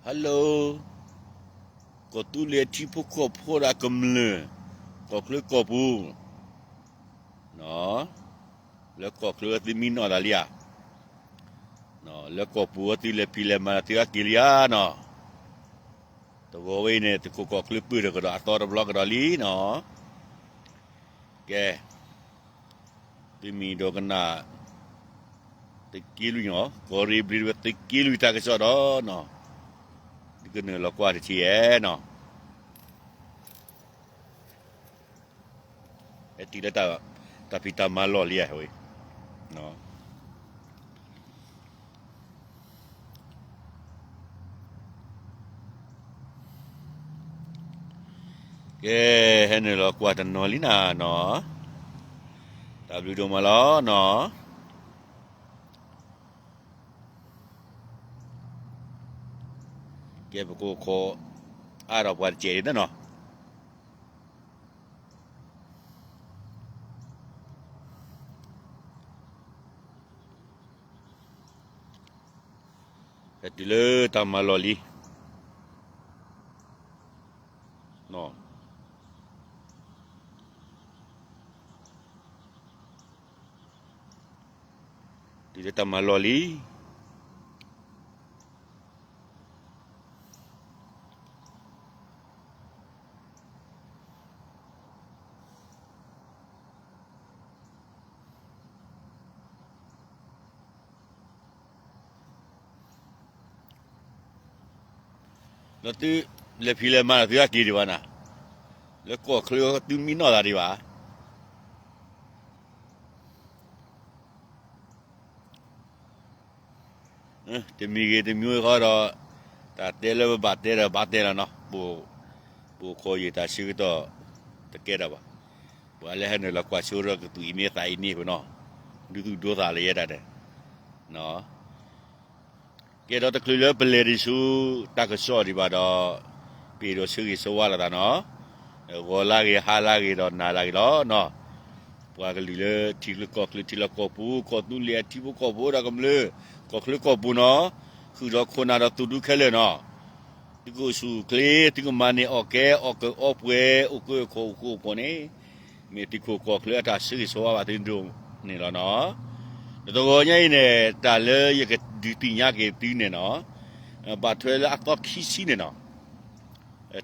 Hello, ကီၢ်သူလ့ၤထံဖိကီၢ်ဖိဒီးကမျၢၢ်, ကီၢ်ချၢကီၢ်ပူၤ, လၢကီၢ်ချၢသုမံနီၣ်သးလံဧါ, လၢကီၢ်ပူၤသုလဲၤဖံးလဲၤမၤဒီးသုဟဲက့ၤလံဧါနီၤ, တဂီၤဝဲအံၤန့ၣ် သုးခိၣ်ကီၢ်ချၢပၢၢ်ထီၣ်ကဒီးအသီတဘျီကဒီးလံနီၤ, ကဲ သုမံၤဒိကနၣ် သုးက့လွံၢ်နီၤ, ကီၢ်ရ့ၣ်ဘျ့းဝဲသုးက့လွံၢ်တၢ်ကစီၣ်ဒီးနီၤ, သုကနုာ်လီၤကွၢ်တထံၣ်ဧါနီၤ, ဟဲတုၤလၢတၢ်ဖံးတၢ်မၤလီၢ်လံဧါဝဲ ကဲ ဟဲနုာ်လီၤကွၢ်တနီၤလံနၤနီၤ, တၢ်ဘျုးဒိၣ်မးလီၤနီၤ, ကဲပကအိၣ်ခိးအါထီၣ်ပှၤတစဲးဒ်န့ၣ်နီၤ ဟဲတုၤလၢတၢ်မၤလီၢ်လံ, တုၤလၢတၢ်မၤလီၢ်လံ. ဒီးသုလဲၤဖံးလဲၤမၤဒီးသုဟဲက့ၤဒံးဘၣ်နၤ, လၢကီၢ်ချၢသုမံနီၣ်သးဒံးဘၣ်. တမံၤဂ့ၤတမံၤဂ့ၤဃီဒီး တၢ်တဲလၢပဘၣ်တဲဒီးဘၣ်တဲလီၤနီၤ, ပအိၣ်ခိးယံာ်တၢ်ဆၢကတီၢ်တကဲထီၣ်ဘၣ်. ပှၤလၢဟဲနုာ်လီၤကွၢ်ဆိရၢကသူၣ်အံၤမ့ၢ်သးအံၤန့ၣ်ပနီၤ, ဒုးသူၣ်ဒိသးလၢယဲဒၣ်တဲ ကဲဒီးတချုးလၢပလဲၤဒံးဆူတၢ်ကစီၣ်ဒံးဘၣ်ဒီး, ပ့ၤဒိးဆၢဂ့ၤဆၢဝါလိာ်သးနီၤ, ဂီၤလၢဂ့ၤ ဟါလၢဂ့ၤဒီးနၤလၢဂ့ၤလီၤနီၤ. ပှၤကလုာ်လၢထံချၢကီၢ်ချၢ ထံလီၢ်ကီၢ်ပူၤ ကီၢ်သူလ့ၤအထံဖိကီၢ်ဖိဒီးကမျၢၢ် ကီၢ်ချၢကီၢ်ပူၤနီၤ, ဃုာ်ဒီးခိၣ်နၢ်ဒီးသူၣ်ဒူခဲလၢာ်နီၤ, သုကအိၣ်ဆူၣ်အိၣ်ချ့ သုကမၤန့ၢ်အီၣ်ကဲ အီၣ်ကၢအီပှဲၤ အိၣ်ကၢခိၣ်အိၣ်ဃူအိၣ်ဖိးန့ၣ်, မ့ၢ်သုးခိၣ်ကီၢ်ချၢအတၢ်ဆၢဂ့ၤဆၢဝါဘၣ်သုဒိၣ်န့ၣ်လီၤနီၤ. ဒီးတဂီၤညါအံၤန့ၣ် တၢ်လၢယကဒုးသ့ၣ်ညါက့ၤသုန့ၣ်နီၤ, ဘၣ်ထွဲလၢအသီခံဆံန့ၣ်နီၤ,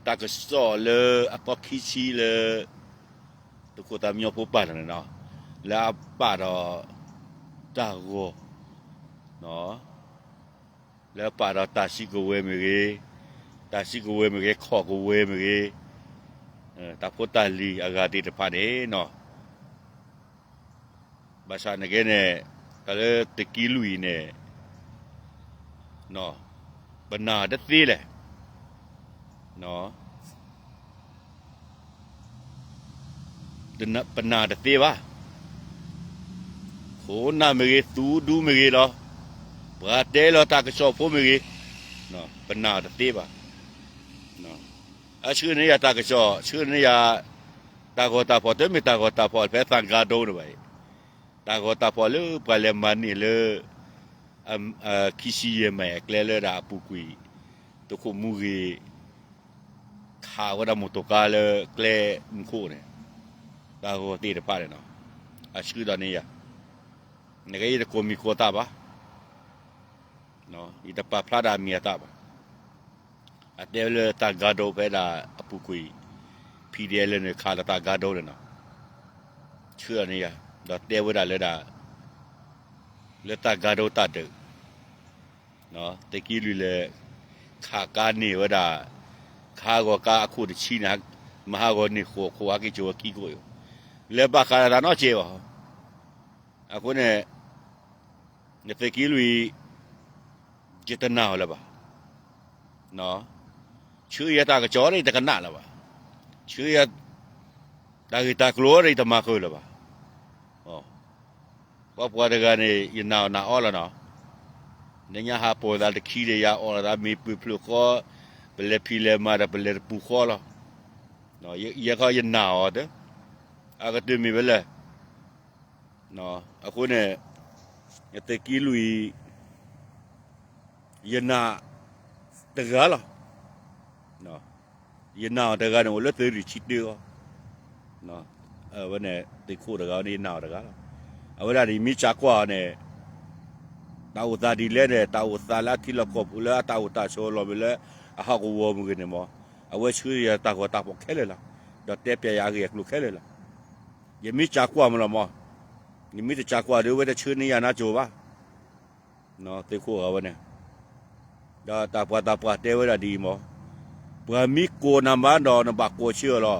တၢ်ကစီၣ်လၢအသီခံဆံလၢ သုးခိၣ်သးမံညီဖိပာ်လီၤန့ၣ်နီၤ, လၢအပာ်ဒီးတၢ်ဂီၤ လၢအပာ်ဒီးတၢ်စုကဝဲၤမ့ၢ်ဂ့ၤ, တၢ်စုကဝဲၤမ့ၢ်ဂ့ၤ ခီၣ်ကဝဲၤမ့ၢ်ဂ့ၤ, တၢ်ဖိတၢ်လံၤအဂၤသ့ၣ်တဖၣ်န့ၣ်နီၤ, ဘၣ်ဆၣ်နကဲန့ၣ် တၢ်လၢသုးက့လွံၢ်အံၤန့ၣ် ပနာ်တသ့လဲၣ် ပနာ်တသ့ဘၣ်. ခိၣ်နၢ်မ့ၢ်ဂ့ၤ သူၣ်ဒူမ့ၢ်ဂ့ၤလီၤ, ပှၤတဲလီၤတၢ်ကစီၣ်ဖိမ့ၢ်ဂ့ၤ, ပနာ်တသ့ဘၣ်. အဆှၢန့ၢ်ယၤတၢ်ကစီၣ် ဆှၢန့ၢ်ယၤ တၢ်ဂီၤတၢ်ဖီၣ် တမ့ၢ်တၢ်ဂီၤတၢ်ဖီၣ်ဖဲသံဂါဒိန့ၣ်ဘၣ်အံၤ, တၢ်ဂီၤတၢ်ဖီၣ်လၢပှၤလဲၤမၤန့ၢ်လၢ ခံဆံယဲၢ်မံၣ်အကျဲလၢဒၣ်အပူၤကွံာ် သုးခိၣ်မူဂ့ၤ ခးဝဲဒၣ်မိၢ်တိၤကါလၢကျဲမူခိၣ်န့ၣ်, တၢ်ဂီၤသ့ၣ်တဖၣ်န့ၣ်နီၤ, အဆှၢဒီးန့ၢ်ယၤ, နကဲယတကိးမံၤကိးသးဘၣ်, ယတပာ်ဖျါဒၣ်မံၤအသးဘၣ်. အတဲဝဲလၢသံဂါဒိဖဲဒၣ်အပူၤကွံာ် ဖံဒဲလၢန့ၣ်ခးလၢသံဂါဒိန့ၣ်နီၤ, ဆှၢဒီးန့ၢ်ယၤ, ဒီးတဲဝဲဒၣ်လၢဒၣ် လၢသံဂါဒိတၢ်ဒုး သုးက့လွံၢ်လဲၤခးကါန့ၢ်ဝဲဒၣ် ကဟးဂီၤကါအခိၣ်တဆံန့ၣ်, မဟးဂီၤန့ၢ်ဃိးခိၣ်ဟဲက့ၤကၠိၤဝဲခံခိၣ်အံၤ, လဲၤဘၣ်ဃးလၢသးနီတစဲးဘၣ်. အဃိန့ၣ် သုးက့လွံၢ် ယတနာ်အီၤလၢၤဘၣ်. ဆှၢယၤတၢ်ကစီၣ်ဒီးယတကနၣ်လၢၤဘၣ်. ဆှၢယၤတၢ်ဂ့ၢ်တၢ်ကျိၤဒီးယတမၤဃုာ်လၢၤဘၣ်. ပှၤပှၤတဂၤန့ၣ် ယနာ်အီၤနာ်အီၤလီၤနီၤ. နညါဟးပိာ်သးတခံဒီးယၤအီၣ်လီၤသးမ့ၢ်ပၢၢ်ဖျၢၣ်ဃီ, ပလဲၤဖံးလဲၤမၤဒီးပလဲၤတပူၤဃီလီၤ. ယဲခီယနာ်အီၤတ, အကတၢၢ်မ့ၢ်ဝဲလဲၣ်. အဃိန့ၣ် သုးက့လွံၢ် ယနာ် တဂၤလီၤ. ယနာ်အီၤတဂၤန့ၣ် အိၣ်လၢသုးရ့ၣ်ဆံတၢအီၤ, အဝဲန့ၣ် သုးခိၣ်တဂၤန့ၣ် ယနာ်အီၤတဂၤလီၤ. အဝဲဒၣ်န့ၣ်မ့ၢ်စၢ်ကွၢ်အီၤန့ၣ် တၢ်အိၣ်သးဒ်လဲၣ်န့ၣ် တၢ်အိၣ်သးလၢအထံလီၢ်ကီၢ်ပူၤ လၢအတၢ်အိၣ်တၢ်ဆိးလီၢ်မ့ၢ်လၢအဟီၣ်ကဝီၤမ့ၢ်ဂ့ၤန့ၣ်မ့ၢ် အဝဲဆှၢယၤတၢ်ဂီၤတၢ်ဖီၣ်ခဲလၢာ်လီၤ. ဒီးတဲပျးယၤအဂ့ၢ်အကျိၤခဲလၢာ်လီၤ. ယမ့ၢ်စၢ်ကွၢ်မ့ၢ်လီၤမ့ၢ်, ယမ့ၢ်တစၢ်ကွၢ်ဒီး အဝဲတဆှၢန့ၢ်ယၤနါစိၤဘၣ်. သုးခိၣ်အဝဲန့ၣ် ဒီးတၢ်ပှၤတၢ်ပှၢ်တဲဝဲဒၣ်ဒ်အံၤမ့ၢ်, ပှၤမ့ၢ်ကိးနၤမးဒီး နဘၣ်ကိးဆၢအီၤလီၤ.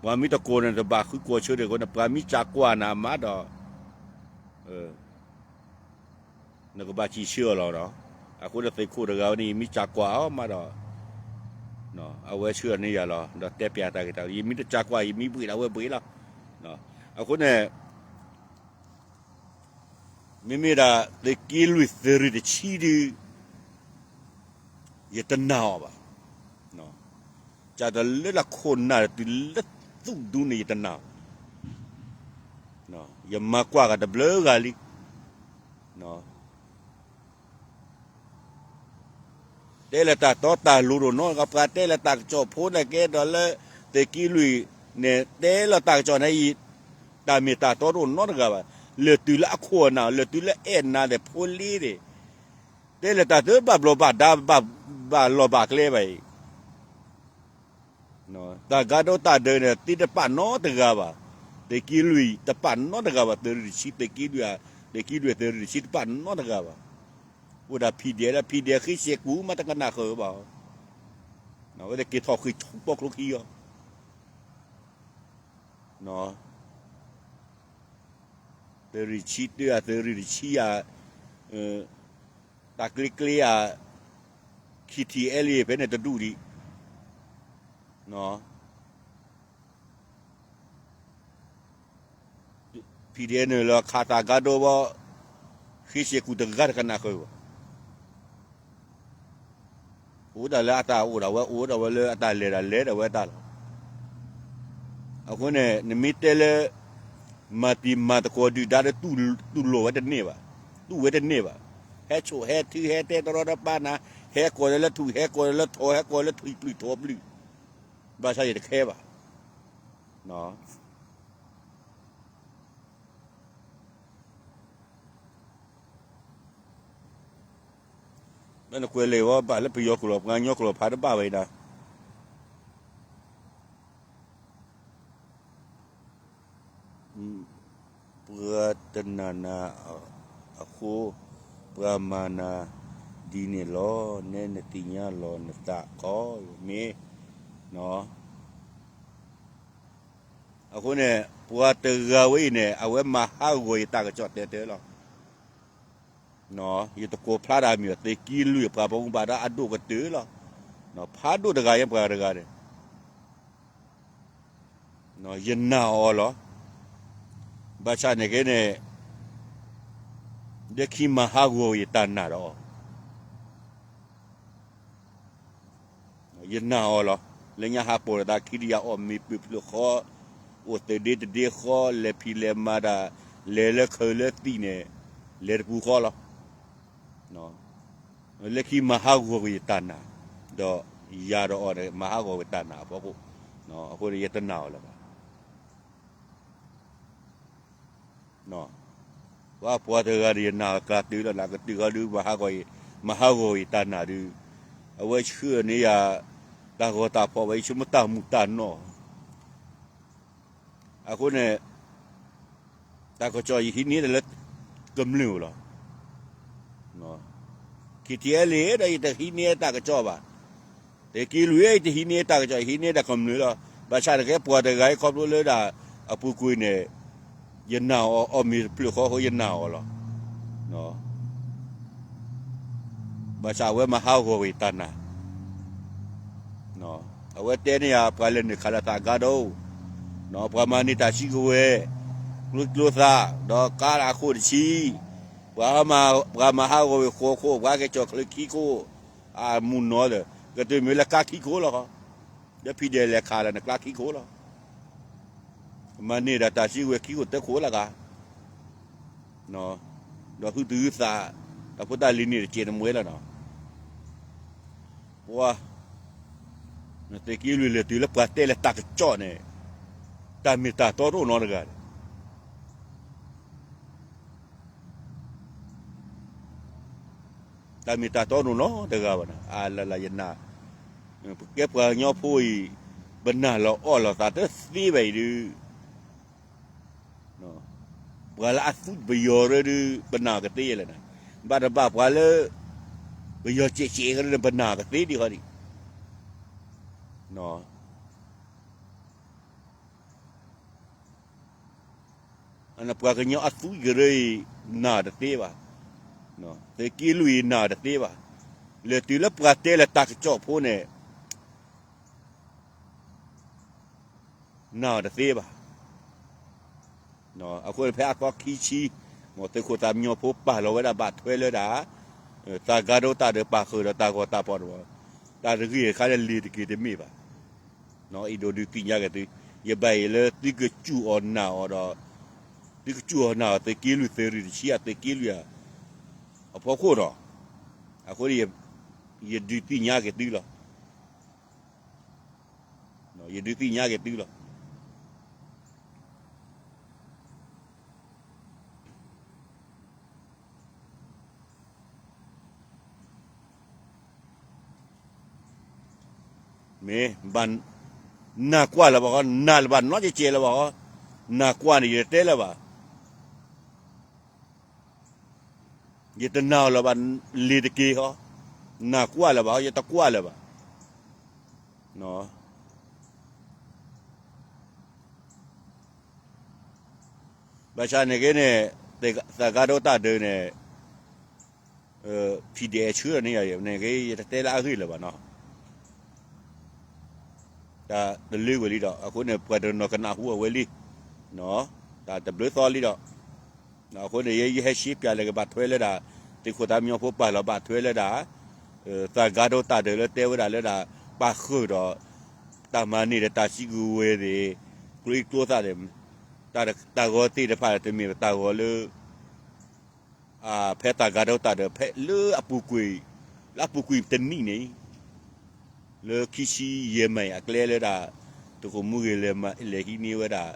ပှၤမ့ၢ်တကိးန့ၣ် တဘၣ်ဃုကိးဆၢဒီး အဃိန့ၣ် ပှၤမ့ၢ်စၢ်ကွၢ်နၤမးဒီး နကဘၣ်စံးဆၢအီၤလီၤ. အဃိန့ၣ်သုးခိၣ်တဂၤဝဲန့ၣ် ယမ့ၢ်စၢ်ကွၢ်အီၤမးဒီး အဝဲဆှၢန့ၢ်ယၤလီၤ. ဒီးတဲပျးတၢ်ဂ့ၢ်တၢ် ယမ့ၢ်တစၢ်ကွၢ် ယမ့ၢ်ဘှံးဒၣ်ဝဲဘှံးလီၤ. အဃိန့ၣ် မ့မ့ၢ်ဒၣ်သုးက့လွံၢ်သုးရ့ၣ်တဆံဒုး ယတနာ်အီၤဘၣ်. ကၢ်တလၢတၢ်ခိၣ်နၢ်တုၤလၢသူၣ်ဒူန့ၣ် ယတနာ်အီၤဘၣ်. ယမၤကွၢ်ဂၤတဘျုးဂၤလံ. တဲလၢတၢ်တီတၢ်လိၤတအိၣ်နီတဂၤ, ပှၤတဲလၢတၢ်ကစီၣ်ဖိနာ်က့ဒီးလၢသုးက့လွံၢ်န့ၣ် တဲလီၤတၢ်ကစီၣ်န့ၣ် တၢ်မ့ၢ်တၢ်တီတအိၣ်နီတဂၤဘၣ်. လၢာ်တုၤလၢအခိၣ်အနၢ် လၢာ်တုၤလၢအဲၣ်နၤဒီးဖိလ့ဒီး တဲလၢတၢ်တဘၣ်ဘျီးဘၣ်ဒါ ဘၣ်လီၢ်ဘၣ်ကျဲဘၣ်အံၤ တၢ်ကါဒိတၢ်ဒၢးန့ၣ် သ့တပာ်နီတဂၤဘၣ်. သုးက့လွံၢ်တပာ်နီတဂၤဘၣ်. သုးရ့ၣ်တဆံ သုးက့လွံၢ်ဧါ, သုးက့လွံၢ်သုးရ့ၣ်တဆံတပာ်နီတဂၤဘၣ်. အိၣ်ဒၣ် PDF လၢ PDF ဃ့စဲးကူမးတကနၣ်ဃၢၤဘၣ်. အဝဲသ့ၣ်က့ၤထီၣ်ဃ့ၢ်ဆူပိာ်ကျိခံအီၤ သုးရ့ၣ်ဆံတၢဧါ သုးရ့ၣ်တဆံဧါ, တၢ်ကျ့ကျ့ဧါ, KTLA ဖဲန့ၣ်တဒူၣ်ဒံး, PDF န့ၣ်လၢခးသးကါဒိဘၣ်, ဃ့စဲးကူတဂၤတကနၣ်ဃၢၤဘၣ်. အိၣ်ဒၣ်လၢအတၢ်အိၣ်ဒၣ်ဝဲ အိၣ်ဒၣ်ဝဲလၢအတၢ်လဲၤဒၣ်လဲၤဒၣ်ဝဲတၢ်လီၤ. အဃိန့ၣ် နမ့ၢ်တဲလၢ မၤတံၤမၤသကိးဒုၣ်ဒါဒီး တူၢ်လိာ်ဝဲတန့ၢ်ဘၣ်, တူၢ်ဝဲတန့ၢ်ဘၣ်. ဟဲဆိၣ်ဟဲထု ဟဲတဲတရီတပါနၤ, ဟဲကိးလၢထူၣ် ဟဲကိးလၢထိး ဟဲကိးလၢထံပျုၢ်ထိးပျုၢ်, ဘၣ်ဆၣ်ယတခဲဘၣ်. လၢနကွဲးလဲၤဝဲဘၣ်လၢပယီၤကျိာ် ပှၤကညီကျိာ်ဖးတဘၣ်ဝဲဒၣ်, ပှၤတနာ်နၤအဃိ, ပှၤမၤနၤဒ်န့ၣ်လီၤ. နဲနသ့ၣ်ညါလီၤနသးခီ, မ့ၢ် အဃိန့ၣ် ပှၤတဂၤဝဲအံၤန့ၣ် အဝဲမၤဟးဂီၤယတၢ်ကစီၣ်တဲာ်တဲာ်လီၤ. ယတကိးဖျါတၢ်မံၤ သုးက့လွံၢ်ပှၤဘၣ်မူဘၣ်ဒါအဒိၣ်ကတၢၢ်လီၤ. ဖးဒိၣ်တဂၤယဲပှၤတဂၤန့ၣ် ယနာ်အီၤလီၤ. ဘၣ်ဆၣ်န့ၣ်က့န့ၣ် လၢခံမၤဟးဂီၤယတၢ်နာ်ဒီးအီၤ ယနာ်အီၤလီၤ. လၢညါဟးပိာ်ဒီးသးခံတယၤ အီၣ်မ့ၤပၢၢ်ဖျၢၣ်ဃီ, အိၣ်သဒ့တဒ့ဃီ, လဲၤဖံးလဲၤမၤတၢ်, လဲၤလၢခၢၣ်လၢသံၣ်န့ၣ် လဲၤတပူၤဃီလီၤ. လၢခံမၤဟးဂီၤကွံာ်ယတၢ်နာ်, ဒီးယၤဒီးအီၤန့ၣ် မၤဟးဂီၤကွံာ်တၢ်နာ်အဖီခိၣ်, အဃိန့ၣ်ယတနာ်အီၤလၢၤဘၣ်. ပှၤပှၤတဂၤဒီးယနာ်အီၤကျါတုၤလီၤ နကတုၤဃီဒုး မၤဟးဂီၤအံၤ, မၤဟးဂီၤအံၤတၢ်နာ်ဒုး, အဝဲဆှၢန့ၢ်ယၤ တၢ်ဂီၤတၢ်ဖီၣ်ဝဲ ယဆိကမိၣ်တၢ်မုာ်တၢ်နီၢ်, အဃိန့ၣ် တၢ်ကစီၣ်ယဟံးန့ၢ်တၢ်လၢ ကမျၢၢ်လီၤ. ခံထံအဲလ့ဒီး ယတဟံးန့ၢ်တၢ်ကစီၣ်ဘၣ်. သုးက့လွံၢ် ယတဟံးန့ၢ်တၢ်ကစီၣ် ယဟံးန့ၢ်တၢ်ကမျၢၢ်လီၤ. ဘၣ်ဆၣ်တကဲပှၤတဂၤအံၤခီဖျိလၢဒၣ်အပူၤကွံာ်န့ၣ် ယနာ်အီၤ အီၣ်မ့ၤတဖျၢၣ်ဃီဃိ ယနာ်အီၤလီၤ. ဘၣ်ဆၣ်အဝဲမၤဟးဂီၤကွံာ်တၢ်နာ် အဝဲတဲန့ၢ်ယၤ ပှၤလဲၤနုာ်ခးလၢသးအဂၤဒီး, ပှၤမၤန့ၢ်တၢ်စုကဝဲၤ, ကျိကျိသး, ဒီးကါလၢအခိၣ်တဆံ, ပှၤမၤဟးဂီၤဝံၤဃိခိၣ် ပှၤကဲကၠီၣ်ချၢခံခိၣ်, အမုၢ်နီၤဒီး ကတၢၢ်မ့ၢ်လၢကါခံခိၣ်လီၤ. ဒီးဖံးဒဲးလဲၤခးလၢနကျါခံခိၣ်လီၤ. မၤန့ၢ်ဒၣ်တၢ်စုကဝဲၤခံခိၣ်သၢခိၣ်လၢဂၤ ဒီးဟုတဟုသး တၢ်ဖိတၢ်လံၤန့ၣ်တစဲးတမှဲလီၤနီၤ. ပှၤ, နသုးက့လွံၢ်လဲၤတုၤလၢပှၤတဲလၢတၢ်ကစီၣ်န့ၣ်, တၢ်မ့ၢ်တၢ်တီတအိၣ်နီတဂၤန့ၣ်, တၢ်မ့ၢ်တၢ်တီတအိၣ်နီတဂၤဘၣ်န့ၣ်, အလၢ်လၢ်ယနာ်, ပကဲပှၤကညီဖိအံၤ, ပနာ်လီၤအီၣ်လီၤသးတသ့ဘၣ်အံၤဒုး ပှၤလၢအသူပယီၤရၢဒုး ပနာ်ကသ့ယဲလဲၣ်န့ၣ်, ဘၣ်တဘၣ်ပှၤလၢ ပယီၤစဲးစဲးကရၢန့ၣ် ပနာ်ကသ့ဒံးဃီဒံး, ပှၤကညီအသူကရၢအံၤ နာ်တသ့ဘၣ်, သုးက့လွံၢ်အံၤနာ်တသ့ဘၣ်, လဲၤတုၤလၢပှၤတဲလၢတၢ်ကစီၣ်ဖိန့ၣ် နာ်တသ့ဘၣ်. အဃိန့ၣ်ဖဲအသီခံဆံ, မ်သုးခိၣ်သးမံညီဖိပာ်လီၤဝဲဒၣ်ဘၣ်ထွဲလၢဒၣ်, သးဂၤဒိတၢ်ဒုးပာ်ဃုာ်ဒီးတၢ်ဂီၤတၢ်ဖီၣ်တဘျီ, တၢ်တဂ့ၢ်တခါန့ၣ်လ့ၤတက့ၤတမ့ၢ်ဘၣ်. အဲၣ်ဒိးဒုးသ့ၣ်ညါက့ၤသု, ယဘၣ်အံၤလၢသုကစူၢ်အီၤနာ်အီၤဒီး, သုကစူၢ်အီၤနာ်အီၤ သုးက့လွံၢ်သုးရ့ၣ်တဆံအသုးက့လွံၢ်ဧါ, အဖီခိၣ်ဒီး, အဃိန့ၣ်, ယဒုးသ့ၣ်ညါက့ၤသုလီၤ. ယဒုးသ့ၣ်ညါက့ၤသုလီၤ. မ့ၢ်ဘၣ်, နာ်ကွၢ်လၢၤဘၣ်ဃီ, နာ်လၢၤဘၣ်နီတကဲးလၢၤဘၣ်ဃီ, နာ်ကွၢ်န့ၣ်ယတဲလၢၤဘၣ်. ယတနာ်အီၤလၢၤဘၣ်, လ့ၤတက့ၤဃီ, နာ်ကွၢ်လၢၤဘၣ်ဃီ, ယတကွၢ်လၢၤဘၣ်. ဘၣ်ဆၣ်န့ၣ်က့န့ၣ်, သးဂၤဒိတၢ်ဒုးန့ၣ်, ဖံးဒဲးဆှၢန့ၣ်ယၤ, န့ၣ်က့ ယတတဲလၢအဂ့ၢ်လၢၤဘၣ်နီၤ. တၢ်တလၢကွံာ်လံဒီး အဃိန့ၣ် ပှၤတနီၤကနၢ်ဟူအဝဲလံ, တၢ်တဘျုးသီလံဒီး, အဃိန့ၣ် ယဲယဟဲရှဲပၠးလၢကဘၣ်ထွဲလၢဒၣ်, သုးခိၣ်သးမံညီဖိပာ်လီၤဘၣ်ထွဲလၢဒၣ်, သးဂၤဒိတၢ်ဒုးလၢတဲဝဲဒၣ်လၢဒၣ်, ပာ်ဃုာ်ဒီး, တၢ်မၤန့ၢ်ဒီးတၢ်စုကဝဲၤသ့ၣ်, ကျိချံကျိသၣ်သ့ၣ်, တၢ်ဂီၤသ့ၣ်တဖၣ်တမ့ၢ်တၢ်ဂီၤလၢ ဖဲသးဂၤဒိတၢ်ဒုး ဖဲလၢအပူၤကွံာ်, လၢအပူၤကွံာ်တနံၣ်န့ၣ်, လၢခံဆံယဲၢ်မံးအကျဲလၢဒၣ်, သုးခိၣ်မူဂ့ၤလဲၤဟံးန့ၢ်ဝဲဒၣ်,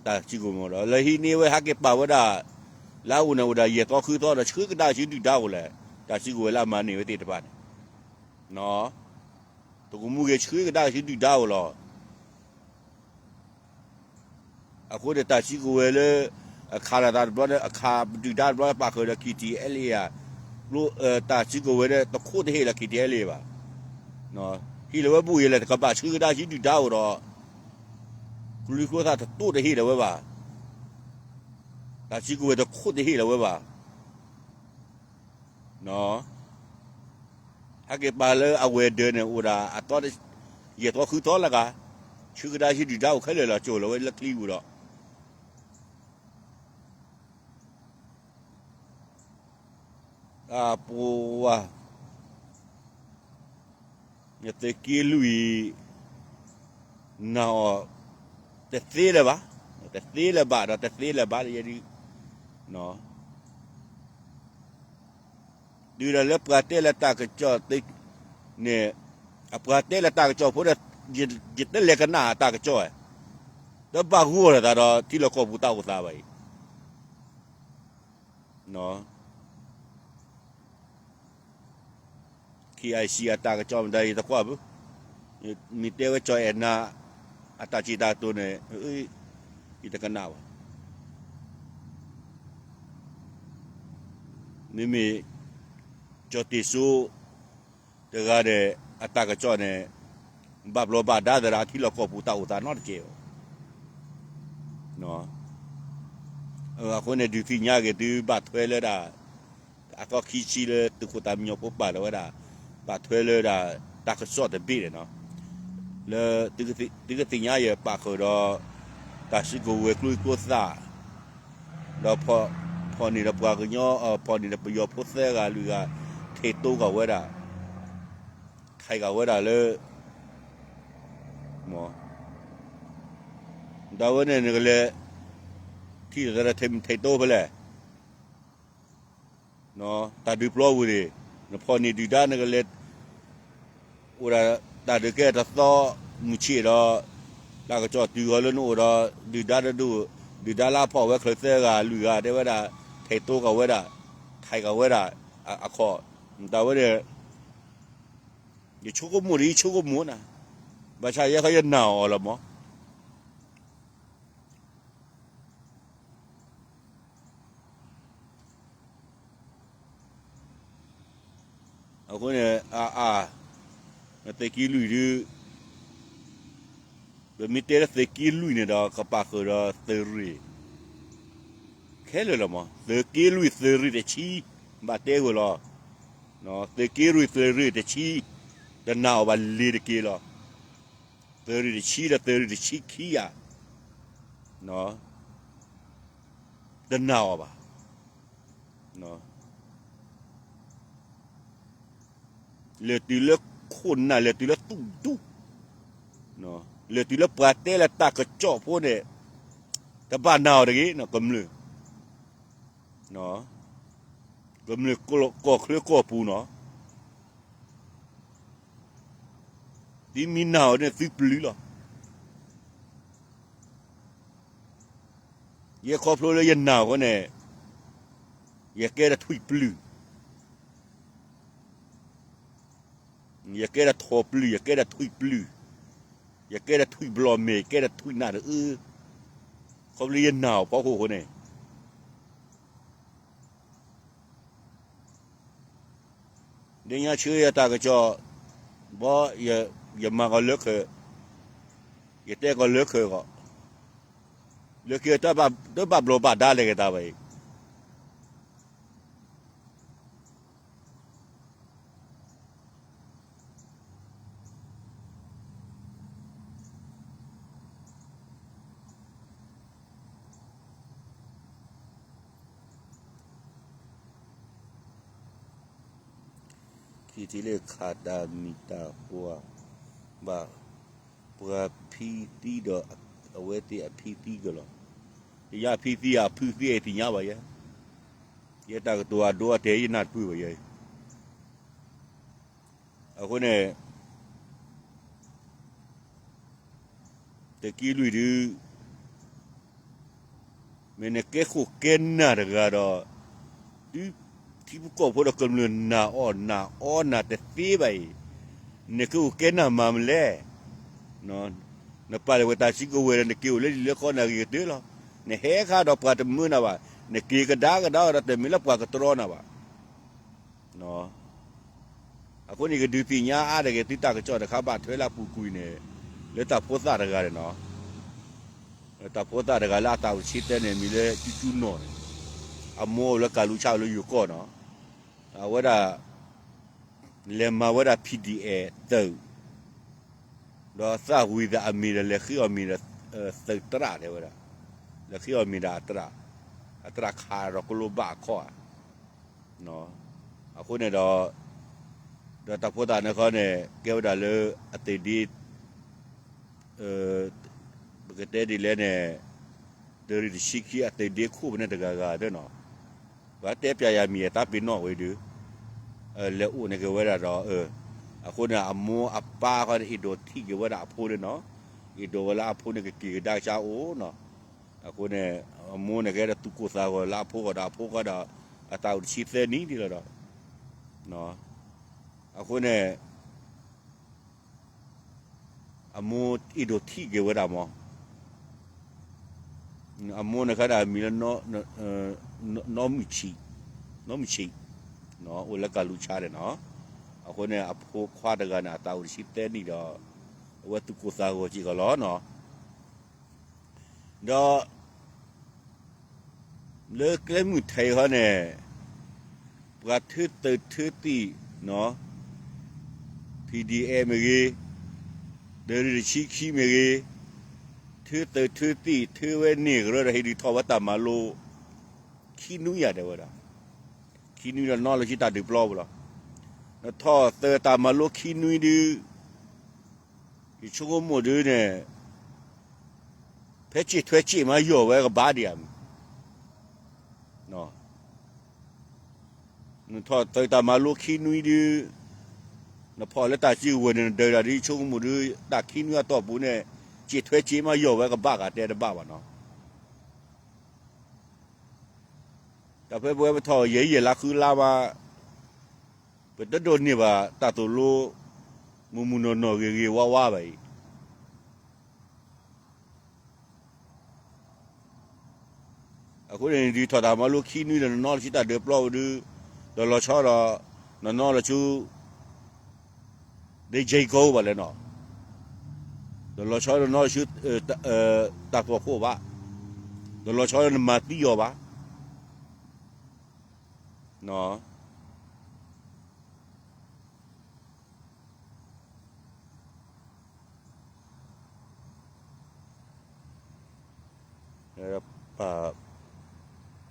တၢ်စုကဝဲၤမ့ၢ်ဒီး လဲၤဟံးန့ၢ်ဝဲဟးက့ၤပာ်ဝဲဒၣ်, လၢအအိၣ်န့ၣ်အိၣ်ဒၣ်ယဲၢ်သီဃုသီဒီး ဆှၢကဒါဆူဒုၣ်ဒါအိၣ်လဲၣ်, တၢ်စုကဝဲၤလၢအမၤန့ၢ်ဝဲသ့ၣ်တဖၣ်န့ၣ်, သုးခိၣ်မူဂ့ၤဆှၢကဒါဆူဒုၣ်ဒါအိၣ်လီၤ. အဃိန့ၣ်တၢ်စုကဝဲၤလၢ, အခးလိာ်သးတဘျီန့ၣ် အခးဒုၣ်ဒါတဘျီပာ်ဃုာ်ဒီး KTLA ဧါ, တၢ်စုကဝဲၤဒီးတခိၣ်တဟ့ၣ်လၢ KTLA ဘၣ်, ဟ့ၣ်လီၤဝဲဘူၣ်ယဲလဲၣ် တကဘၣ်ဆှၢကဒါဆူဒုၣ်ဒါအိၣ်ဒီး, ကျိချံကျိသၣ်တတိၢ်တဟ့ၣ်လီၤဝဲဘၣ်, တၢ်စုကဝဲၤတခိၣ်တဟ့ၣ်လီၤဝဲဘၣ်. ဟဲက့ၤပာ်လၢအဝဲၤဒၢးန့ၣ် အိၣ်ဒၣ်အသီ, ယဲၢ်သီဃုသီလၢဂၤ, ဆှၢကဒါဆူဒုၣ်ဒါအိၣ်ခဲလၢာ်လီၤ ကၠိၣ်လီၤဝဲလၢချံပူၤဒီး, အပှၤ, သုးက့လွံၢ် နာ်အီၤ, တသ့လၢၤဘၣ်, တသ့လၢၤဘၣ်ဒီးတသ့လၢၤဘၣ်လၢယဲဒုး, တုၤဒၣ်လၢပှၤတဲလၢတၢ်ကစီၣ်န့ၣ်, အပှၤတဲလၢတၢ်ကစီၣ်ဖိဒီး, ယတလဲၤကနၣ်အတၢ်ကစီၣ်, တဘၣ်ဂီၢ်လိာ်သးဒီးထံလီၢ်ကီၢ်ပူၤတၢ်အိၣ်သးဘၣ်အံၤ KIC အတၢ်ကစီၣ်မတၤယတကွၢ်ဘၣ်, မ့ၢ်တဲဝဲကၠီၤအဲၣ်နၤ အတၢ်စံးတၢ်ကတိၤန့ၣ်, ယတကနၣ်ဘၣ်. မ့မ့ၢ်ကၠီၤတ့ၢ်စိ တဂၤဒီး အတၢ်ကစီၣ်န့ၣ်, ဘၣ်ဘျီးဘၣ်ဒါသရၣ်ထံလီၢ်ကီၢ်ပူၤတၢ်အိၣ်သးနီတကဲးဘၣ်. အဃိန့ၣ်ဒုးသ့ၣ်ညါက့ၤသုဘၣ်ထွဲလၢဒၣ်, အသီခံဆံလၢသုးခိၣ်သးမံညီဖိပာ်လီၤဝဲဒၣ်, ဘၣ်ထွဲလၢဒၣ်, တၢ်ကစီၣ်တဘ့ၣ်န့ၣ်နီၤ, လၢ, သုကသ့ၣ်ညါယပာ်ဃုာ်ဒီး, တၢ်စုကဝဲၤကျိချံကျိသၣ်, ဒီး, ဖီၣ်န့ၢ်ဒီးပှၤကညီ, ဖီၣ်န့ၢ်ဒီးပယီၤဖိသၢဂၤလွံၢ်ဂၤ, ထဲးတိၤက့ၤဝဲဒၣ်, ထဲးက့ၤဝဲဒၣ်လၢ ဒီးအဝဲန့ၣ်နကလဲၤ, ထံၣ်သးဒီးထဲးတိၤဖဲလဲၣ်, တၢ်ဒုးပျီပူၤန့ၣ်, နဖီၣ်န့ၢ်ဒုၣ်ဒါနကလဲၤ, အိၣ်ဒၣ်တၢ်ဒုးကဲတသီမုၢ်ဆ့ၣ်ဒီး တၢ်ကစီၣ်တုၤဃီၤလၢနအိၣ်ဒီး ဒုၣ်ဒါတဒူၣ် ဒုၣ်ဒါလၢအဖီၣ်ဝဲချုးသၢဂၤလွံၢ်ဂၤ တဲဝဲဒၣ် ထဲးတိကဝဲဒၣ် ထဲးကဝဲဒၣ် အခီၣ် တၢ်ဝဲန့ၣ် ယဆိကမိၣ်ဒီးယဆိကမိၣ်နၤ ဘၣ်ဆၣ်ယဲခီယနာ်အီၤလီၤမး အဃိန့ၣ် အါအါ သုးက့လွံၢ်ဒု ပမ့ၢ်တဲလၢသုးက့လွံၢ်န့ၣ်ဒီး ကပာ်ဃုာ်ဒီးသုးရ့ၣ် ခဲလၢာ်လီၤမး သုးက့လွံၢ်သုးရ့ၣ်တဆံ ဘၣ်တဲဂီၤလီၤ သုးက့လွံၢ်သုးရ့ၣ်တဆံ တနာ်အီၤဘၣ်လ့ၤတက့ၢ်လီၤ သုးရ့ၣ်တဆံဒီးသုးရ့ၣ်တဆံခံဂၤ တနာ်အီၤဘၣ် လဲၤတုၤလၢခိၣ်နၢ် လဲၤတုၤလၢသူၣ်ဒူ လဲၤတုၤလၢပှၤတဲလၢတၢ်ကစီၣ်ဖိန့ၣ် တဘၣ်နာ်အီၤတဂ့ၤ ကမျၢၢ် ကမျၢၢ်ကီၢ်ချၢကီၢ်ပူၤနီၤ သုမ့ၢ်နာ်အီၤန့ၣ်သုပျုၤလီၤ ယဲခီဖျိလၢယနာ်အဃိန့ၣ် ယကဲဒီးထွံၣ်ပျုၤ ယကဲဒီးထိၣ်ပျုၤ ယကဲဒီးထွံၣ်ပျုၤ ယကဲဒီးထွံၣ်ဘျီၣ်မဲာ် ယကဲဒီးထွံၣ်နၢ်တအၢ ခီဖျိလၢယနာ်အီၤဖီခိၣ်အဃိန့ၣ် ဒ်ညါဆှၢယတၢ်ကစီၣ် ဘီ ယမၤကီၤလၢခၢၣ် ယတဲကီၤလၢခၢၣ်ဂီၢ် လၢခံတဘၣ်ဘျီးဘၣ်ဒါလဲၤက့ၤတၢ်ဘၣ်အံၤ ခံထံၣ်လၢခးတၢ်မံၤတၢ်ဟူဘၣ် ပှၤဖံသံဒီး အဝဲသ့ၣ်အဖံသံကလီၤ. ယဖံသံအဖုသံအသ့ၣ်ညါဘၣ်ယဲ, ယဲတၢ်ကတိၤအဒိအတဲာ်ယနၢ်တပၢၢ်ဘၣ်ယဲအံၤ. အဃိန့ၣ် သုးက့လွံၢ်ဒု မ့ၢ်နကဲခိၣ်ကဲနၢ်တဂၤဒီး တုၤထံဖိကီၢ်ဖိဒီးကမျၢၢ်နာ်အီၤနာ်အီနၤတသ့ဘၣ်အံၤ, နကဲခိၣ်ကဲနၢ်မၤမနုၤလဲၣ်. နပာ်လၢဝဲတၢ်စုကဝဲၤဒီး နက့ၤအိၣ်လၢလံာ်လၢကီနၢ်ဂ့ၤကတၢၢ်လီၤ. နဟဲခါဒီးပှၤတမၢနၤဘၣ်, နက့ၤကဒါကဒါဒီးတမ့ၢ်လၢပှၤကတြီနၤဘၣ်. အဃိန့ၣ် ယကဒုးသ့ၣ်ညါအါတဂ့ၤ သုတၢ်ကစီၣ်တခါဘၣ်ထွဲလၢအပူၤကွံာ်န့ၣ်, လၢတၢ်ဖိသၣ်တဂၤန့ၣ်နီၤ, တၢ်ဖိသၣ်တဂၤလၢအသးအိၣ်တဆံသၢန့ၣ် မံၤလၢကၠူကၠူနီၢ်န့ၣ်, အမိၢ်အိၣ်လၢကးလူဆၣ်လၢယိၤကီၢ်နီၤ, အဝဲဒၣ် လဲၤမၤဝဲဒၣ် PDF သုး ဒီးသၣ်ဝံၤသးအမံၤဒီး လဲၤဃ့အီၤမံၤဒီး သုးတြၣ်တဲဝဲဒၣ်, လဲၤဃ့အီၤမံၤဒီးအတြၣ်, အတြၣ်ခးဒီးကျိဘၣ်အခီၣ်ဧါ. အဃိန့ၣ်ဒီး ဒီးတၢ်ဖိသၣ်န့ၣ်ခီန့ၣ် ကဲဝဲဒၣ်လၢအသုးဒ့ ပကတဲဒ်လဲၣ်န့ၣ်, သုးရ့ၣ်တဆံခံအသုးဒ့ခိၣ်ဖဲန့ၣ်တဂၤဂၤသ့ၣ်နီၤ, ပှၤတဲပျးယၤမံၤအသးပ့ၤနီၣ်ဝဲဒုး, လဲၤအိၣ်န့ၢ်က့ၤဝဲဒၣ်ဒီး, အဃိန့ၣ် အမိၢ်အပၢ်ခီန့ၣ် အဲၣ်ဒိးထံၣ်က့ၤဝဲဒၣ်အဖိန့ၣ်နီၤ, အဲၣ်ဒိးဝဲလၢအဖိန့ၣ်ကက့ၤကဒါကဆါအိၣ်နီၤ, အဃိန့ၣ် အမိၢ်န့ၣ်ကဲဒီးသူၣ်ကိၢ်သးဂီၤလၢအဖိဂီၢ်ဒီး အဖိဂီၢ်ဒီး အသးအိၣ်တဆံသၢနံၣ်ဒ်လီၤဒီး, အဃိန့ၣ် အမိၢ်အဲၣ်ဒိးထံၣ်က့ၤဝဲဒၣ်မး, အမိၢ်န့ၣ်ခါဒၣ်မံၤလၢ နီမုၢ်ဆံး, နီမုၢ်ဆံး, အိၣ်လၢကးလူဆါန့ၣ်နီၤ, အဃိန့ၣ် အဖိခွါတဂၤန့ၣ် အသးအိၣ်တဆံသၢနံၣ်ဒီး အဝဲသူၣ်ကိၢ်သးဂီၤစ့ၢ်ကီးလီၤနီၤ. ဒီး လၢကျဲမုၢ်ထံးခီန့ၣ် ပှၤထၢသုးထၢသံၣ်နီၤ, PDF မ့ၢ်ဂ့ၤ, သုးရ့ၣ်တဆံခံမ့ၢ်ဂ့ၤ, ထၢသုးထၢသံၣ် ထၢဝဲန့ၢ်ကရၢဒီး ဟ့ၣ်ဒုးထီၣ်ဝဲတၢ်မၤလိ ခံနွံယၤတဲဝဲဒၣ်, ခံနွံဒီးနီၢ်လၢခံတၢ်ဒုးပျီပူၤလီၤ. နထီၣ်သုးတၢ်မၤလိခံနွံဒုး ယဆိကမိၣ်ဒုးန့ၣ် ဖဲစ့ၣ်ထွဲစ့ၣ်မးယီၢ်ဝဲကဘၣ်ဒံးဧါမး, နထီၣ်သုးတၢ်မၤလိခံနွံဒုး နဖီၣ်လၢတၢ်စုကဝဲၤန့ၣ် နဒုးတၢ်ဒ်ဆိကမိၣ်ဒီး တၢ်ခံနွံအတီၢ်ပူၤန့ၣ် စံးထွဲစ့မးယီၢ်ဝဲကဘၣ်ဂၤတဲတဘၣ်ဘၣ်နီၤ. တၢ်ဖဲပဝဲပထီၣ်ယဲၢ်ယဲၢ်လါဃုလါမး ပတဒိးန့ၢ်ဘၣ်တၢ်သိၣ်လိ မုၢ်မုၢ်နီၢ်နီၢ်ဂ့ၤဂ့ၤဝါဝါဘၣ်အံၤ အဃိန့ၣ် ဒုးထီၣ်တၢ်မၤလိခံနွံဒီး နနီၢ်လီၤဆူတၢ်ဒုးပျီပူၤဒုး ဒီးလီၤဆီဒီး နနီၢ်လီၤဆူ ဒ့ကၠဲကီဘၣ်လဲၣ်နီၤ, ဒီးလီၤဆီဒီးနနီၢ်လီၤဆူ တၢ်ဖီခိၣ်ဘၣ်, ဒီးလီၤဆီဒီးနမၤသံအီၤဘၣ်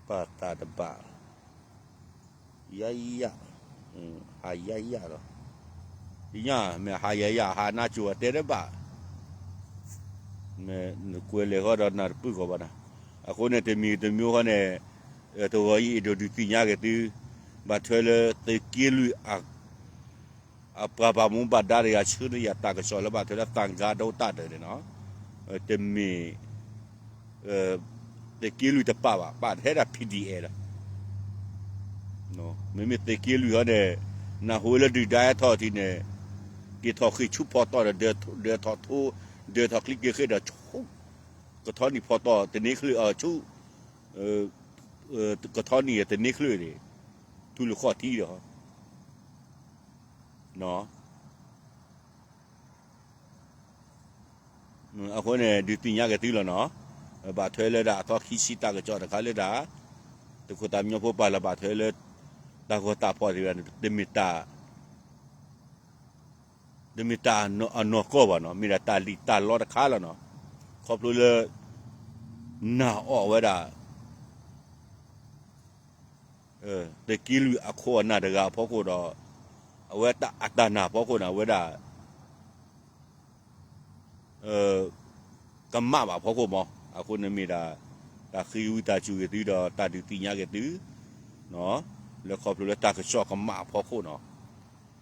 ပာ်တၢ်တဘၣ်, ယယ, ဟးယယလီၤ, မ့ၢ်ဟးယယ ဟးနါစိၤအတဲတဘၣ်, နကွဲးလဲၤဃီဒီးနၢ်တပုၢ်ကီးဘၣ်နၤ, အဃိန့ၣ် တမံၤတမံၤဃီန့ၣ် တဂီၤအံၤအဲၣ်ဒိးဒုးသ့ၣ်ညါက့ၤသု, ဘၣ်ထွဲလၢသုးက့လွံၢ် အပှၤဘၣ်မူဘၣ်ဒါတဂၤဆှၢန့ၢ်ယၤတၢ်ကစီၣ်လၢဘၣ်ထွဲလၢသံဂါဒိတၢ်ဒၢးန့ၣ်နီၤ, တမ့ၢ် သုးက့လွံၢ်တပာ်ဘၣ်, ပာ်ထဲဒၣ် P D F လီၤ, မ့မ့ၢ်သုးက့လွံၢ်ဟီန့ၣ် နၢ်ဟူလၢဒုၣ်ဒါဟဲထီၣ်ထံန့ၣ် က့ၤထီၣ်ဃ့ၢ်ဆူဖီတီၢ်ဒီး ဒၢထီၣ်ထိ, ဒၢထီၣ်ချံက့ၤဃ့ၢ်ဒီး ဆူ ကထီနံၣ်ဖီတီၢ်တန့ၢ်ချုးအဆူ ကထီနံၣ်တန့ၢ်ချုးန့ၣ် ထူလၢဃီၣ်ထံဒီး အဃိန့ၣ် ဒုးသ့ၣ်ညါက့ၤသုလီၤနီၤ, ဘၣ်ထွဲလၢဒၣ်အသီခံဆံတၢ်ကစီၣ်တခါလၢဒၣ် သုးခိၣ်သးမညီဖိပာ်လီၤဘၣ်ထွဲလၢ တၢ်ဂီၤတၢ်ဖီၣ်သ့ၣ်တဖၣ်န့ၣ် တမ့ၢ်တၢ် တမ့ၢ်တၢ်အနီၢ်ကီၢ်ဘၣ်နီၤ, မ့ၢ်ဒၣ်တၢ်လံၣ်တၢ်လီတခါလီၤနီၤ, ခီဖျိလၢ နာ်အီၣ်ဝဲဒၣ် သုးက့လွံၢ်အခိၣ်အနၢ်တဂၤအဖီခိၣ်ဒီး အဝဲတၢ်အတၢ်နာ်အဖီခိၣ်န့ၣ် အဝဲဒၣ် ကမၣ်ဘၣ်အဖီခိၣ်မး, အဃိန့ၣ်မ့ၢ်ဒၣ် တၢ်ဃ့ဝံသးစူၤက့ၤသုဒီးတၢ်ဒုးသ့ၣ်ညါက့ၤသု လၢခီဖျိလၢတၢ်ကစီၣ်ကမၣ်အဖီခိၣ်နီၤ,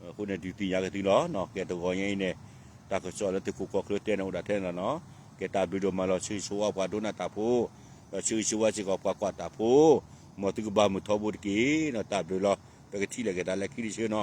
အဃိန့ၣ်ဒုးသ့ၣ်ညါက့ၤသုလီၤ, ကဲတဂီၤညါအံၤန့ၣ် တၢ်ကစီၣ်လၢသုးခိၣ်ကီၢ်ချၢတဲန့ၣ်အိၣ်ဒၣ်ထဲန့ၣ်လီၤနီၤ, ကဲတၢ်ဘျုးဒိၣ်မးလီၤ, ဆၢဂ့ၤဆၢဝါပှၤဒိကနၣ်တၢ်ဖိ, ဒီးဆၢဂ့ၤဆၢဝါစ့ၢ်ကီးပှၤကွၢ်တၢ်ဖိ, မ်သုကဘၣ်မုာ်ထီဘိတက့ၢ်နီၤ, တၢ်ဘျုးလီၤ, ပကထံၣ်လိာ်က့ၤတၢ်လၢခံတဆၢနီၤ